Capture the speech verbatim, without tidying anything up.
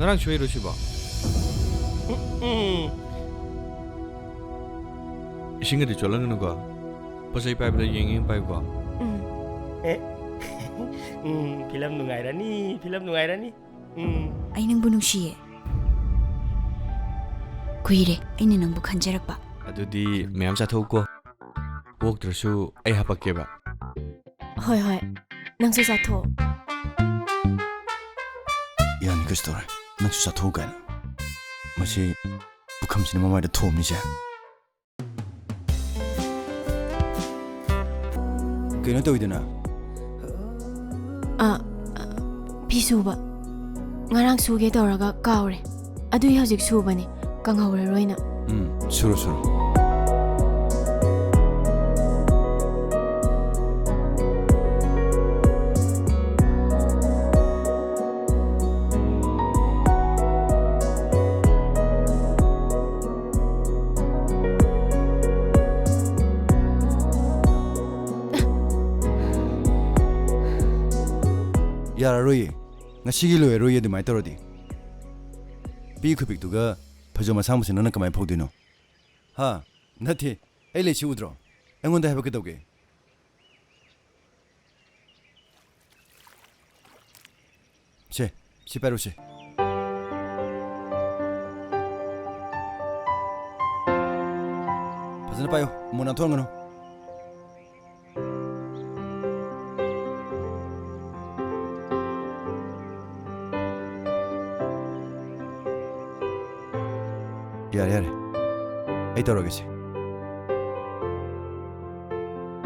ꯉꯔꯥꯡ ꯁꯣꯏꯔꯣ ꯁꯤꯕꯣ? ꯎꯝ, ꯎꯝ꯫ ꯏꯁꯤꯡꯒꯗꯤ ꯆꯣꯠꯍꯟꯒꯅꯨꯀꯣ꯫ ꯄꯣꯠ ꯆꯩ ꯄꯥꯏꯕꯗ ꯌꯦꯡ ꯌꯦꯡ ꯄꯥꯏꯌꯨꯀꯣ꯫ ꯎꯝ꯫ ꯑꯦ꯫ ꯎꯝ, ꯐꯤꯂꯝ ꯅꯨꯡꯉꯥꯏꯔꯅꯤ, ꯐꯤꯂꯝ ꯅꯨꯡꯉꯥꯏꯔꯅꯤ꯫ ꯎꯝ꯫ ꯑꯩ ꯅꯪꯕꯨ ꯅꯨꯡꯁꯤꯌꯦ꯫ ꯀꯨꯏꯔꯦ ꯑꯩꯅ ꯅꯪꯕꯨ ꯈꯟꯖꯔꯛꯄ꯫ ꯑꯗꯨꯗꯤ ꯃꯌꯥꯝ ꯆꯥꯊꯣꯛꯎꯀꯣ꯫ ꯑꯣꯛꯇ꯭ꯔꯁꯨ ꯑꯩ ꯍꯥꯄꯛꯀꯦꯕ꯫ ꯍꯣꯏ, ꯍꯣꯏ꯫ ꯅꯪꯁꯨ ꯆꯥꯊꯣꯛꯑꯣ꯫ ꯌꯥꯅꯤ, ꯀꯩꯁꯨ ꯇꯧꯔꯣꯏ꯫ ꯅꯪꯁꯨ ꯆꯥꯊꯣꯛꯎ ꯀꯥꯏꯅ꯫ ꯃꯁꯤ ꯄꯨꯈꯝꯁꯤꯅ ꯃꯃꯥꯏꯗ ꯊꯣꯝꯃꯤꯁꯦ꯫ ꯀꯩꯅꯣ ꯇꯧꯋꯤꯗꯨꯅ? ꯑ, ꯑ, ꯐꯤ ꯁꯨꯕ꯫ ꯉꯔꯥꯡ ꯁꯨꯒꯦ ꯇꯧꯔꯒ ꯀꯥꯎꯔꯦ꯫ ꯑꯗꯨꯏ ꯍꯧꯖꯤꯛ ꯁꯨꯕꯅꯦ, ꯀꯪꯍꯧꯔꯔꯣꯏꯅ꯫ ꯎꯝ, ꯁꯨꯔꯣ, ꯁꯨꯔꯣ꯫ ꯌꯥꯔꯔꯣꯏꯌꯦ꯫ ꯉꯁꯤꯒꯤ ꯂꯣꯏꯔꯔꯣꯏꯌꯦ ꯑꯗꯨꯃꯥꯏꯅ ꯇꯧꯔꯗꯤ꯫ ꯄꯤ ꯈꯨꯄꯤꯛꯇꯨꯒ ꯐꯩꯖꯣꯝ ꯑꯁꯥꯡꯕꯁꯤ ꯅꯪꯅ ꯀꯃꯥꯏꯅ ꯐꯧꯗꯣꯏꯅꯣ? ꯍꯥ? ꯅꯠꯇꯦ, ꯑꯩ ꯂꯩꯁꯤ ꯎꯗ꯭ꯔꯣ? ꯑꯩꯉꯣꯟꯗ ꯍꯥꯏꯕ ꯀꯩꯗꯧꯒꯦ? ꯁꯦ, ꯁꯤ ꯄꯥꯏꯔꯨꯁꯦ꯫ ꯐꯖꯅ ꯄꯥꯏꯌꯨ, ꯃꯣꯟ ꯅꯥꯟꯊꯣꯛꯍꯟꯒꯅꯨ꯫ ꯌꯥꯔꯦ, ꯌꯥꯔꯦ꯫ ꯑꯩ ꯇꯧꯔꯒꯦꯁꯦ꯫